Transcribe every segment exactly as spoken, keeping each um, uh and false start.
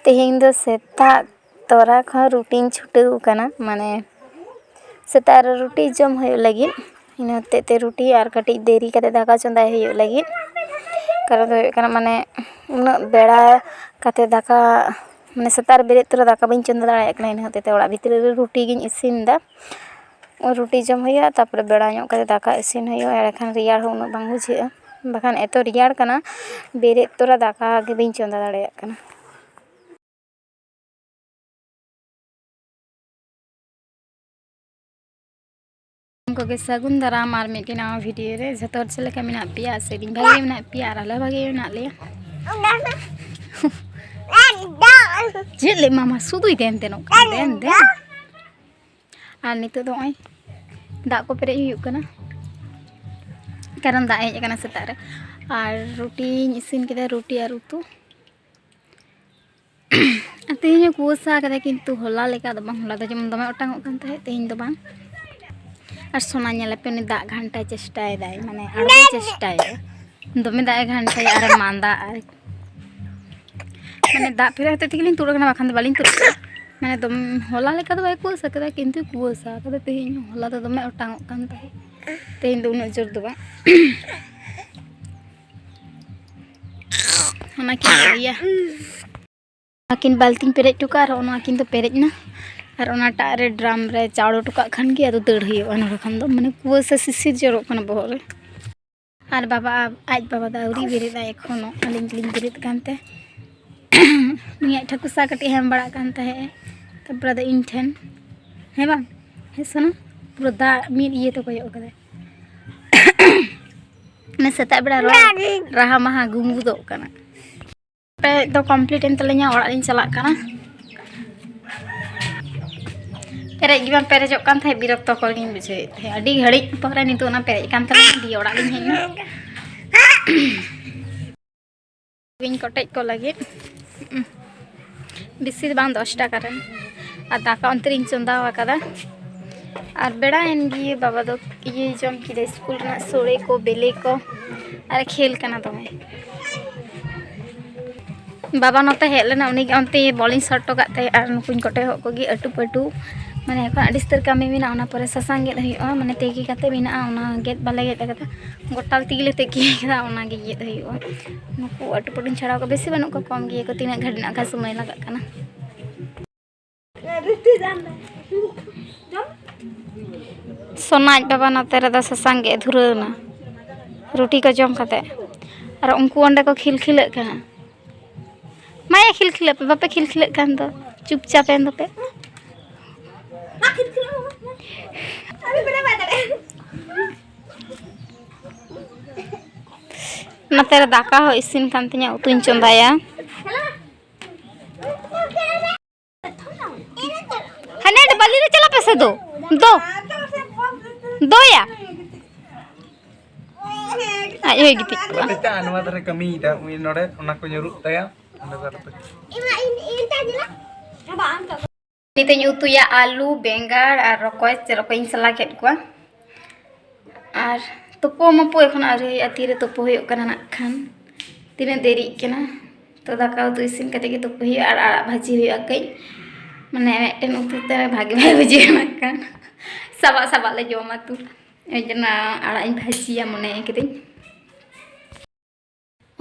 ᱛᱮᱦᱮᱧ ᱫᱚ ᱥᱮᱛᱟᱜ ᱛᱚᱨᱟ ᱠᱷᱚᱱ ᱨᱩᱴᱤᱧ ᱪᱷᱩᱴᱟᱹᱣ ᱟᱠᱟᱱᱟ, ᱢᱟᱱᱮ ᱥᱮᱛᱟᱜ ᱨᱮ ᱨᱩᱴᱤ ᱡᱚᱢ ᱦᱩᱭᱩᱜ ᱞᱟᱹᱜᱤᱫ᱾ ᱤᱱᱟᱹ ᱦᱚᱛᱮᱡ ᱛᱮ ᱨᱩᱴᱤ ᱟᱨ ᱠᱟᱹᱴᱤᱡ ᱫᱮᱨᱤ ᱠᱟᱛᱮ ᱫᱟᱠᱟ ᱪᱚᱸᱫᱟᱭ ᱦᱩᱭᱩᱜ ᱞᱟᱹᱜᱤᱫ᱾ ᱠᱟᱨᱚᱱ ᱫᱚ ᱦᱩᱭᱩᱜ ᱠᱟᱱᱟ, ᱢᱟᱱᱮ ᱩᱱᱟᱹᱜ ᱵᱮᱲᱟ ᱠᱟᱛᱮ ᱫᱟᱠᱟ, ᱢᱟᱱᱮ ᱥᱮᱛᱟᱜ ᱨᱮ ᱵᱮᱨᱮᱫ ᱛᱚᱨᱟ ᱫᱟᱠᱟ ᱵᱟᱹᱧ ᱪᱚᱸᱫᱟ ᱫᱟᱲᱮᱭᱟᱜ ᱠᱟᱱᱟ᱾ ᱤᱱᱟᱹ ᱦᱚᱛᱮᱡ ᱛᱮ ᱚᱲᱟᱜ ᱵᱷᱤᱛᱨᱤ ᱨᱮ ᱨᱩᱴᱤ ᱜᱤᱧ ᱤᱥᱤᱱ ᱮᱫᱟ᱾ ᱨᱩᱴᱤ ᱡᱚᱢ ᱦᱩᱭᱩᱜᱼᱟ, ᱛᱟᱨᱯᱚᱨᱮ ᱵᱮᱲᱟ ᱧᱚᱜ ᱠᱟᱛᱮ ᱫᱟᱠᱟ ᱤᱥᱤᱱ ᱦᱩᱭᱩᱜᱼᱟ, ᱮᱸᱰᱮᱠᱷᱟᱱ ᱨᱮᱭᱟᱲ ᱦᱚᱸ ᱩᱱᱟᱹᱜ ᱵᱟᱝ ᱵᱩᱡᱷᱟᱹᱜᱼᱟ᱾ ᱵᱟᱠᱷᱟᱱ ᱮᱛᱚ ᱨᱮᱭᱟᱲ ᱠᱟᱱᱟ, ᱵᱮᱨᱮᱫ ᱛᱚᱨᱟ ᱫᱟᱠᱟ ᱜᱮ ᱵᱟᱹᱧ ᱪᱚᱸᱫᱟ ᱫᱟᱲᱮᱭᱟᱜ ᱠᱟᱱᱟ᱾ ᱠᱚᱜᱮ ᱥᱟᱹᱜᱩᱱ ᱫᱟᱨᱟᱢ ᱟᱨ ᱢᱤᱫᱴᱮᱱ ᱱᱟᱣᱟ ᱵᱷᱤᱰᱤᱭᱳ ᱨᱮ᱾ ᱡᱷᱚᱛᱚ ᱦᱚᱲ ᱪᱮᱫ ᱞᱮᱠᱟ ᱢᱮᱱᱟᱜ ᱯᱮᱭᱟ? ᱟᱥᱟᱭᱟᱹᱧ ᱵᱷᱟᱜᱮ ᱜᱮ ᱢᱮᱱᱟᱜ ᱯᱮᱭᱟ ᱟᱨ ᱟᱞᱮ ᱦᱚᱸ ᱵᱷᱟᱜᱮ ᱜᱮ ᱢᱮᱱᱟᱜ ᱞᱮᱭᱟ᱾ ᱪᱮᱫ ᱞᱮ ᱮᱢᱟᱢᱟ? ᱥᱩᱫᱷᱩᱭ ᱫᱮᱱ ᱛᱮᱱᱚᱜ ᱠᱟᱱ, ᱫᱮᱱ, ᱫᱮᱱ᱾ ᱟᱨ ᱱᱤᱛᱚᱜ ᱫᱚ ᱱᱚᱜᱼᱚᱭ ᱫᱟᱜ ᱠᱚ ᱯᱮᱨᱮᱡ ᱦᱩᱭᱩᱜ ᱠᱟᱱᱟ, ᱠᱟᱨᱚᱱ ᱫᱟᱜ ᱦᱮᱡ ᱟᱠᱟᱱᱟ ᱥᱮᱛᱟᱜ ᱨᱮ᱾ ᱟᱨ ᱨᱩᱴᱤᱧ ᱤᱥᱤᱱ ᱠᱮᱫᱟ, ᱨᱩᱴᱤ ᱟᱨ ᱩᱛᱩ᱾ ᱟᱨ ᱛᱮᱦᱮᱧ ᱦᱚᱸ ᱠᱩᱣᱟᱹᱥᱟ ᱠᱟᱫᱟ, ᱠᱤᱱᱛᱩ ᱦᱚᱞᱟ ᱞᱮᱠᱟ ᱫᱚ ᱵᱟᱝ᱾ ᱦᱚᱞᱟ ᱫᱚ ᱡᱮᱢᱚᱱ ᱫᱚᱢᱮ ᱚᱴᱟᱝᱚᱜ ᱠᱟᱱ ᱛᱟᱦᱮᱸᱫ, ᱛᱮᱦᱮᱧ ᱫᱚ ᱵᱟᱝ᱾ ᱟᱨ ᱥᱳᱱᱟ ᱧᱮᱞᱮᱯᱮ, ᱩᱱᱤ ᱫᱟᱜ ᱜᱷᱟᱱᱴᱟᱭ ᱪᱮᱥᱴᱟᱭᱮᱫᱟᱭ, ᱢᱟᱱᱮ ᱟᱬᱜᱚᱭ ᱪᱮᱥᱴᱟᱭᱮᱫᱟ᱾ ᱫᱚᱢᱮ ᱫᱟᱜ ᱮ ᱜᱷᱟᱱᱴᱟᱭᱟ ᱟᱨᱮ ᱢᱟᱸᱫᱟ ᱟᱨ ᱢᱟᱱᱮ ᱫᱟᱜ ᱯᱷᱮᱨᱟᱣ ᱦᱚᱛᱮᱡ ᱛᱮᱜᱮ ᱞᱤᱧ ᱛᱩᱫ ᱟᱠᱟᱱᱟ, ᱵᱟᱠᱷᱟᱱ ᱫᱚ ᱵᱟᱹᱞᱤᱧ ᱛᱩᱫ ᱠᱚᱜᱼᱟ᱾ ᱢᱟᱱᱮ ᱫᱚᱢᱮ ᱦᱚᱞᱟ ᱞᱮᱠᱟ ᱫᱚ ᱵᱟᱭ ᱠᱩᱣᱟᱹᱥᱟ ᱠᱟᱫᱟ, ᱠᱤᱱᱛᱩ ᱠᱩᱣᱟᱹᱥᱟ ᱠᱟᱫᱟ ᱛᱮᱦᱮᱧ ᱦᱚᱸ᱾ ᱦᱚᱞᱟ ᱫᱚ ᱫᱚᱢᱮ ᱚᱴᱟᱝᱚᱜ ᱠᱟᱱ ᱛᱟᱦᱮᱸᱫ, ᱛᱮᱦᱮᱧ ᱫᱚ ᱩᱱᱟᱹᱜ ᱡᱳᱨ ᱫᱚ ᱵᱟᱝ᱾ ᱚᱱᱟ ᱠᱤᱱ ᱵᱟᱨᱭᱟ, ᱚᱱᱟ ᱠᱤᱱ ᱵᱟᱹᱞᱛᱤᱧ ᱯᱮᱨᱮᱡ ᱦᱚᱴᱚ ᱠᱟᱜᱼᱟ ᱟᱨ ᱚᱱᱟ ᱠᱤᱱ ᱫᱚ ᱯᱮᱨᱮᱡ ᱮᱱᱟ᱾ ᱟᱨ ᱚᱱᱟᱴᱟᱜ ᱨᱮ ᱰᱨᱟᱢ ᱨᱮ ᱪᱟᱣᱲ ᱦᱚᱴᱚ ᱠᱟᱜ ᱠᱷᱟᱱ ᱜᱮ ᱟᱫᱚ ᱫᱟᱹᱲ ᱦᱩᱭᱩᱜᱼᱟ᱾ ᱱᱚᱰᱮ ᱠᱷᱟᱱ ᱫᱚ ᱢᱟᱱᱮ ᱠᱩᱣᱟᱹᱥᱟ ᱥᱤᱥᱤᱨ ᱡᱚᱨᱚᱜ ᱠᱟᱱᱟ ᱵᱚᱦᱚᱜ ᱨᱮ᱾ ᱟᱨ ᱵᱟᱵᱟ, ᱟᱡ ᱵᱟᱵᱟ ᱫᱚ ᱟᱹᱣᱨᱤ ᱵᱮᱨᱮᱫᱟᱭ ᱮᱠᱷᱚᱱᱳ, ᱟᱹᱞᱤᱧ ᱜᱮᱞᱤᱧ ᱵᱮᱨᱮᱫ ᱠᱟᱱᱛᱮ᱾ ᱱᱩᱭᱟᱜ ᱴᱷᱟᱹᱠᱩᱥᱟ ᱠᱟᱹᱴᱤᱡ ᱦᱮᱢ ᱵᱟᱲᱟᱜ ᱠᱟᱱ ᱛᱟᱦᱮᱸᱜ, ᱛᱟᱨᱯᱚᱨᱮ ᱟᱫᱚ ᱤᱧ ᱴᱷᱮᱱ, ᱦᱮᱸ ᱵᱟᱝ? ᱦᱮᱸ ᱥᱳᱱᱟ, ᱯᱩᱨᱟᱹ ᱫᱟᱜ ᱢᱤᱫ ᱤᱭᱟᱹ ᱛᱮ ᱠᱚᱭᱚᱜ ᱠᱟᱫᱟᱭ᱾ ᱢᱟᱱᱮ ᱥᱮᱛᱟᱜ ᱵᱮᱲᱟ ᱨᱚᱲ ᱨᱟᱦᱟ ᱢᱟᱦᱟ ᱜᱩᱢᱜᱩᱫᱚᱜ ᱠᱟᱱᱟ᱾ ᱯᱮᱨᱮᱡ ᱫᱚ ᱠᱚᱢᱯᱞᱤᱴ ᱮᱱ ᱛᱟᱹᱞᱤᱧᱟ, ᱚᱲᱟᱜ ᱞᱤᱧ ᱪᱟᱞᱟᱜ ᱠᱟᱱᱟ᱾ ᱯᱮᱨᱮᱡ ᱜᱮ ᱵᱟᱝ ᱯᱮᱨᱮᱡᱚᱜ ᱠᱟᱱ ᱛᱟᱦᱮᱸᱫ, ᱵᱤᱨᱚᱠᱛᱚ ᱠᱚᱨ ᱜᱤᱧ ᱵᱩᱡᱷᱟᱹᱣᱮᱫ ᱛᱟᱦᱮᱸᱫ᱾ ᱟᱹᱰᱤ ᱜᱷᱟᱹᱲᱤᱡ ᱯᱚᱨᱮ ᱱᱤᱛᱚᱜ ᱚᱱᱟ ᱯᱮᱨᱮᱡ ᱠᱟᱱ ᱛᱟᱹᱞᱤᱧᱟ, ᱫᱤᱭᱮ ᱚᱲᱟᱜ ᱞᱤᱧ ᱦᱮᱡ ᱮᱱᱟ᱾ ᱤᱧ ᱠᱚᱴᱮᱡ ᱠᱚ ᱞᱟᱹᱜᱤᱫ ᱵᱮᱥᱤ ᱫᱚ ᱵᱟᱝ, ᱫᱚᱥ ᱴᱟᱠᱟ ᱨᱮ᱾ ᱟᱨ ᱫᱟᱠᱟ ᱚᱱᱛᱮ ᱨᱤᱧ ᱪᱚᱸᱫᱟ ᱟᱠᱟᱫᱟ᱾ ᱟᱨ ᱵᱮᱲᱟᱭᱮᱱ ᱜᱮ, ᱵᱟᱵᱟ ᱫᱚ ᱤᱭᱟᱹᱭ ᱡᱚᱢ ᱠᱮᱫᱟ, ᱥᱠᱩᱞ ᱨᱮᱱᱟᱜ ᱥᱳᱲᱮ ᱠᱚ, ᱵᱮᱞᱮ ᱠᱚ, ᱟᱨ ᱠᱷᱮᱞ ᱠᱟᱱᱟ ᱫᱚᱢᱮ᱾ ᱵᱟᱵᱟ ᱱᱚᱛᱮ ᱦᱮᱡ ᱞᱮᱱᱟ, ᱩᱱᱤ ᱜᱮ ᱚᱱᱛᱮ ᱵᱚᱞᱤᱧ ᱥᱚᱴ ᱦᱚᱴᱚ ᱠᱟᱜ ᱛᱟᱭᱟ᱾ ᱟᱨ ᱱᱩᱠᱩᱧ ᱠᱚᱴᱮᱡ ᱦᱚᱜ ᱠᱚᱜᱮ ᱟᱹᱴᱩ ᱯᱟᱹᱴᱩ, ᱢᱟᱱᱮ ᱮᱠᱷᱚᱱ ᱟᱹᱰᱤ ᱩᱥᱛᱟᱹᱨ ᱠᱟᱹᱢᱤ ᱢᱮᱱᱟᱜᱼᱟ᱾ ᱚᱱᱟ ᱯᱚᱨᱮ ᱥᱟᱥᱟᱝ ᱜᱮᱫ ᱦᱩᱭᱩᱜᱼᱟ, ᱢᱟᱱᱮ ᱛᱮᱜᱮ ᱠᱟᱛᱮ ᱢᱮᱱᱟᱜᱼᱟ, ᱚᱱᱟ ᱜᱮᱫ ᱵᱟᱞᱮ ᱜᱮᱫ ᱠᱟᱫᱟ, ᱜᱚᱴᱟᱞ ᱛᱮᱜᱮ ᱞᱮ ᱛᱮᱠᱮ ᱠᱟᱫᱟ, ᱚᱱᱟ ᱜᱮ ᱜᱮᱫ ᱦᱩᱭᱩᱜᱼᱟ᱾ ᱱᱩᱠᱩ ᱟᱹᱴᱩ ᱯᱟᱹᱴᱩᱧ ᱪᱷᱟᱲᱟᱣ ᱠᱚᱣᱟ, ᱵᱮᱥᱤ ᱵᱟᱹᱱᱩᱜ ᱠᱚᱣᱟ, ᱠᱚᱢ ᱜᱮᱭᱟ ᱠᱚ, ᱛᱤᱱᱟᱹᱜ ᱜᱷᱟᱹᱲᱤᱡ ᱱᱟᱜ ᱠᱷᱟᱱ ᱥᱚᱢᱚᱭ ᱞᱟᱜᱟᱜ ᱠᱟᱱᱟ᱾ ᱥᱚᱱᱟ ᱟᱡ ᱵᱟᱵᱟ ᱱᱚᱛᱮ ᱨᱮᱫᱚ ᱥᱟᱥᱟᱝ ᱜᱮᱫ ᱮ ᱫᱷᱩᱨᱟᱹᱣ ᱮᱱᱟ, ᱨᱩᱴᱤ ᱠᱚ ᱡᱚᱢ ᱠᱟᱛᱮ᱾ ᱟᱨ ᱩᱱᱠᱩ ᱚᱸᱰᱮ ᱠᱚ ᱠᱷᱤᱞᱠᱷᱤᱞᱟᱹᱜ ᱠᱟᱱᱟ᱾ ᱢᱟᱭᱟ, ᱠᱷᱤᱞᱠᱷᱤᱞᱟᱹᱜ ᱯᱮ, ᱵᱟᱯᱮ ᱠᱷᱤᱞᱠᱷᱤᱞᱟᱹᱜ ᱠᱷᱟᱱ ᱫᱚ ᱪᱩᱯᱪᱟᱯ ᱮᱱ ᱫᱚᱯᱮ᱾ ᱱᱚᱛᱮ ᱨᱮ ᱫᱟᱠᱟ ᱦᱚᱸ ᱤᱥᱤᱱ ᱠᱟᱱ ᱛᱤᱧᱟ, ᱩᱛᱩᱧ ᱪᱚᱸᱫᱟᱭᱟ᱾ ᱦᱟᱱᱮ ᱵᱟᱹᱞᱤ ᱨᱮ ᱪᱟᱞᱟᱜ ᱯᱮᱥᱮ ᱫᱚ᱾ ᱫᱚ᱾ ᱫᱚᱭᱟ᱾ ᱟᱡ ᱦᱚᱸᱭ ᱜᱤᱛᱤᱡ ᱠᱚᱜᱼᱟ᱾ ᱮᱴᱟᱜ ᱱᱚᱣᱟ ᱫᱷᱟᱨᱮ ᱠᱟᱹᱢᱤᱭᱮᱫᱟ, ᱩᱱᱤ ᱱᱚᱰᱮ ᱚᱱᱟ ᱠᱚ ᱧᱩᱨᱩᱜ ᱛᱟᱭᱟ᱾ ᱚᱸᱰᱮ ᱫᱚ ᱟᱞᱚᱯᱮ ᱱᱤᱛᱚᱜ ᱤᱧ ᱩᱛᱩᱭᱟ ᱟᱹᱞᱩ, ᱵᱮᱸᱜᱟᱲ ᱟᱨ ᱨᱚᱠᱚᱡ᱾ ᱨᱚᱠᱚᱡ ᱤᱧ ᱥᱟᱞᱟ ᱠᱮᱫ ᱠᱚᱣᱟ᱾ ᱟᱨ ᱛᱩᱯᱩ ᱢᱟᱯᱩ ᱮᱠᱷᱚᱱ ᱟᱹᱣᱨᱤ ᱦᱩᱭᱩᱜᱼᱟ, ᱛᱤᱨᱮ ᱛᱩᱯᱩ ᱦᱩᱭᱩᱜ ᱠᱟᱱᱟ ᱱᱟᱜ ᱠᱷᱟᱱ, ᱛᱤᱱᱟᱹᱜ ᱫᱮᱨᱤᱜ ᱠᱟᱱᱟ᱾ ᱛᱚ ᱫᱟᱠᱟ ᱩᱛᱩ ᱤᱥᱤᱱ ᱠᱟᱛᱮ ᱜᱮ ᱛᱩᱯᱩ ᱦᱩᱭᱩᱜᱼᱟ ᱟᱨ ᱟᱲᱟᱜ ᱵᱷᱟᱹᱡᱤ ᱦᱩᱭᱩᱜᱼᱟ ᱠᱟᱹᱡ, ᱢᱟᱱᱮ ᱢᱤᱫᱴᱮᱱ ᱩᱛᱩ ᱛᱮ ᱵᱷᱟᱜᱮ ᱵᱟᱭ ᱵᱩᱡᱷᱟᱹᱜᱼᱟ ᱱᱟᱜ ᱠᱷᱟᱱ, ᱥᱟᱵᱟᱜ ᱥᱟᱵᱟᱜ ᱞᱮ ᱡᱚᱢᱟ ᱛᱩ᱾ ᱳᱭ ᱡᱮ ᱚᱱᱟ ᱟᱲᱟᱜ ᱤᱧ ᱵᱷᱟᱹᱡᱤᱭᱟ ᱢᱚᱱᱮ ᱠᱤᱫᱟᱹᱧ᱾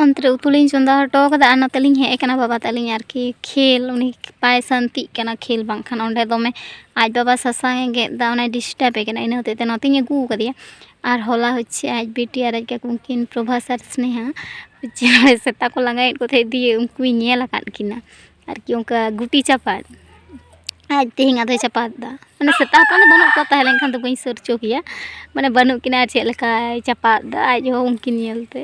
ᱚᱱᱛᱮ ᱨᱮ ᱩᱛᱩ ᱞᱤᱧ ᱪᱚᱸᱫᱟ ᱦᱚᱴᱚ ᱠᱟᱫᱟ ᱟᱨ ᱱᱚᱛᱮ ᱞᱤᱧ ᱦᱮᱡ ᱟᱠᱟᱱᱟ ᱵᱟᱵᱟ ᱛᱟᱹᱞᱤᱧ ᱟᱨᱠᱤ ᱠᱷᱮᱞ, ᱩᱱᱤ ᱵᱟᱭ ᱥᱟᱱᱛᱤᱜ ᱠᱟᱱᱟ ᱠᱷᱮᱞ ᱵᱟᱝᱠᱷᱟᱱ ᱚᱸᱰᱮ ᱫᱚᱢᱮ ᱟᱡ ᱵᱟᱵᱟ ᱥᱟᱥᱟᱝ ᱮ ᱜᱮᱫ ᱮᱫᱟ, ᱚᱱᱟᱭ ᱰᱤᱥᱴᱟᱵ ᱮ ᱠᱟᱱᱟ, ᱤᱱᱟᱹ ᱦᱚᱛᱮᱡ ᱛᱮ ᱱᱚᱛᱮᱧ ᱟᱹᱜᱩ ᱟᱠᱟᱫᱮᱭᱟ᱾ ᱟᱨ ᱦᱚᱞᱟ ᱦᱚᱪᱪᱷᱮ ᱟᱡ ᱵᱤᱴᱤ ᱟᱨ ᱟᱡ ᱠᱟᱠᱩ ᱩᱱᱠᱤᱱ ᱯᱨᱚᱵᱷᱟᱥ ᱟᱨ ᱥᱱᱮᱦᱟ ᱦᱚᱪᱪᱷᱮ ᱥᱮᱛᱟ ᱠᱚ ᱞᱟᱸᱜᱟᱭᱮᱫ ᱠᱚ ᱛᱟᱦᱮᱸᱫ, ᱫᱤᱭᱮ ᱩᱱᱠᱩᱧ ᱧᱮᱞ ᱟᱠᱟᱫ ᱠᱤᱱᱟ ᱟᱨᱠᱤ ᱚᱱᱠᱟ ᱜᱩᱴᱤ ᱪᱟᱯᱟᱫ᱾ ᱟᱡ ᱛᱮᱦᱮᱧ ᱟᱫᱚᱭ ᱪᱟᱯᱟᱫ ᱮᱫᱟ, ᱢᱟᱱᱮ ᱥᱮᱛᱟ ᱦᱚᱯᱚᱱ ᱫᱚ ᱵᱟᱹᱱᱩᱜ ᱠᱚᱣᱟ, ᱛᱟᱦᱮᱸ ᱞᱮᱱᱠᱷᱟᱱ ᱫᱚ ᱵᱟᱹᱧ ᱥᱩᱨ ᱦᱚᱪᱚ ᱠᱮᱭᱟ, ᱢᱟᱱᱮ ᱵᱟᱹᱱᱩᱜ ᱠᱤᱱᱟ ᱟᱨ ᱪᱮᱫ ᱞᱮᱠᱟᱭ ᱪᱟᱯᱟᱫ ᱮᱫᱟ ᱟᱡ ᱦᱚᱸ ᱩᱱᱠᱤᱱ ᱧᱮᱞᱛᱮ᱾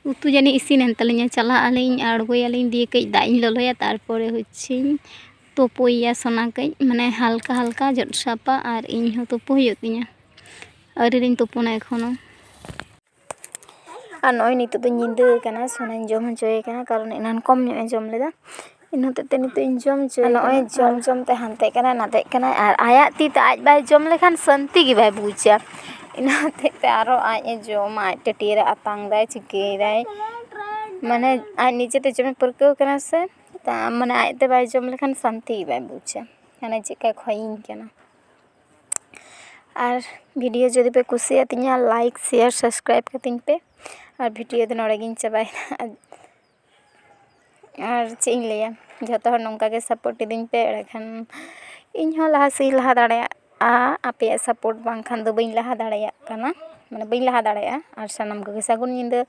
ᱩᱛᱩ ᱡᱟᱹᱱᱤᱡ ᱤᱥᱤᱱ ᱮᱱ ᱛᱟᱹᱞᱤᱧᱟ, ᱪᱟᱞᱟᱜ ᱟᱹᱞᱤᱧ ᱟᱬᱜᱚᱭᱟᱞᱤᱧ, ᱫᱤᱭᱮ ᱠᱟᱹᱡ ᱫᱟᱜ ᱤᱧ ᱞᱚᱞᱚᱭᱟ, ᱛᱟᱨᱯᱚᱨᱮ ᱦᱚᱪᱪᱷᱮᱧ ᱛᱩᱯᱩᱭᱮᱭᱟ ᱥᱚᱱᱟ ᱠᱟᱹᱡ, ᱢᱟᱱᱮ ᱦᱟᱞᱠᱟ ᱦᱟᱞᱠᱟ ᱡᱚᱫ ᱥᱟᱯᱷᱟ, ᱟᱨ ᱤᱧ ᱦᱚᱸ ᱛᱩᱯᱩ ᱦᱩᱭᱩᱜ ᱛᱤᱧᱟ, ᱟᱹᱣᱨᱤ ᱞᱤᱧ ᱛᱩᱯᱩᱱᱟ ᱮᱠᱷᱚᱱᱳ᱾ ᱟᱨ ᱱᱚᱜᱼᱚᱭ ᱱᱤᱛᱚᱜ ᱫᱚ ᱧᱤᱫᱟᱹ ᱟᱠᱟᱱᱟ, ᱥᱚᱱᱟᱧ ᱡᱚᱢ ᱦᱚᱪᱚᱭᱮ ᱠᱟᱱᱟ, ᱠᱟᱨᱚᱱ ᱮᱱᱟᱱ ᱠᱚᱢ ᱧᱚᱜ ᱮ ᱡᱚᱢ ᱞᱮᱫᱟ, ᱤᱱᱟᱹ ᱦᱚᱛᱮᱡ ᱛᱮ ᱱᱤᱛᱚᱜ ᱤᱧ ᱡᱚᱢ ᱦᱚᱪᱚᱭᱮ ᱠᱟᱱᱟ᱾ ᱱᱚᱜᱼᱚᱭ ᱡᱚᱢ ᱡᱚᱢ ᱛᱮ ᱦᱟᱱᱛᱮᱜ ᱠᱟᱱᱟᱭ ᱱᱟᱛᱮᱜ ᱠᱟᱱᱟᱭ, ᱟᱨ ᱟᱭᱟᱜ ᱛᱤ ᱛᱮ ᱟᱡ ᱵᱟᱭ ᱡᱚᱢ ᱞᱮᱠᱷᱟᱱ ᱥᱟᱹᱱᱛᱤ ᱜᱮ ᱵᱟᱭ ᱵᱩᱡᱟ᱾ ᱤᱱᱟᱹ ᱦᱚᱛᱮᱡ ᱛᱮ ᱟᱨᱚ ᱟᱡ ᱮ ᱡᱚᱢᱟ, ᱟᱡ ᱴᱟᱹᱴᱭᱟᱹ ᱨᱮ ᱟᱛᱟᱝ ᱫᱟᱭ, ᱪᱤᱠᱟᱹᱭ ᱫᱟᱭ᱾ ᱢᱟᱱᱮ ᱟᱡ ᱱᱤᱡᱮᱛᱮ ᱡᱚᱢᱮ ᱯᱟᱹᱨᱠᱟᱹᱣ ᱠᱟᱱᱟ ᱥᱮ, ᱛᱟ-, ᱢᱟᱱᱮ ᱟᱡᱛᱮ ᱵᱟᱭ ᱡᱚᱢ ᱞᱮᱠᱷᱟᱱ ᱥᱟᱱᱛᱤ ᱵᱟᱭ ᱵᱩᱡᱟ, ᱢᱟᱱᱮ ᱪᱮᱫᱠᱟᱭ ᱠᱷᱚᱭᱤᱧ ᱠᱟᱱᱟ᱾ ᱟᱨ ᱵᱷᱤᱰᱤᱭᱳ ᱡᱩᱫᱤ ᱯᱮ ᱠᱩᱥᱤᱭᱟᱜ ᱛᱤᱧᱟ, ᱞᱟᱭᱤᱠ, ᱥᱮᱭᱟᱨ, ᱥᱟᱵᱥᱠᱨᱟᱭᱤᱵᱽ ᱠᱟᱹᱛᱤᱧ ᱯᱮ᱾ ᱟᱨ ᱵᱷᱤᱰᱤᱭᱳ ᱫᱚ ᱱᱚᱰᱮ ᱜᱤᱧ ᱪᱟᱵᱟᱭᱮᱫᱟ᱾ ᱟᱨ ᱪᱮᱫ ᱤᱧ ᱞᱟᱹᱭᱟ, ᱡᱷᱚᱛᱚ ᱦᱚᱲ ᱱᱚᱝᱠᱟ ᱜᱮ ᱥᱟᱯᱳᱨᱴ ᱤᱫᱤᱧ ᱯᱮ, ᱮᱸᱰᱮᱠᱷᱟᱱ ᱤᱧ ᱦᱚᱸ ᱞᱟᱦᱟ ᱥᱮᱫ ᱤᱧ ᱞᱟᱦᱟ ᱫᱟᱲᱮᱭᱟᱜᱼᱟ᱾ ᱟᱯᱮᱭᱟᱜ ᱥᱟᱯᱳᱨᱴ ᱵᱟᱝᱠᱷᱟᱱ ᱫᱚ ᱵᱟᱹᱧ ᱞᱟᱦᱟ ᱫᱟᱲᱮᱭᱟᱜ ᱠᱟᱱᱟ, ᱢᱟᱱᱮ ᱵᱟᱹᱧ ᱞᱟᱦᱟ ᱫᱟᱲᱮᱭᱟᱜᱼᱟ᱾ ᱟᱨ ᱥᱟᱱᱟᱢ ᱠᱚᱜᱮ ᱥᱟᱹᱜᱩᱱ ᱧᱤᱫᱟᱹ᱾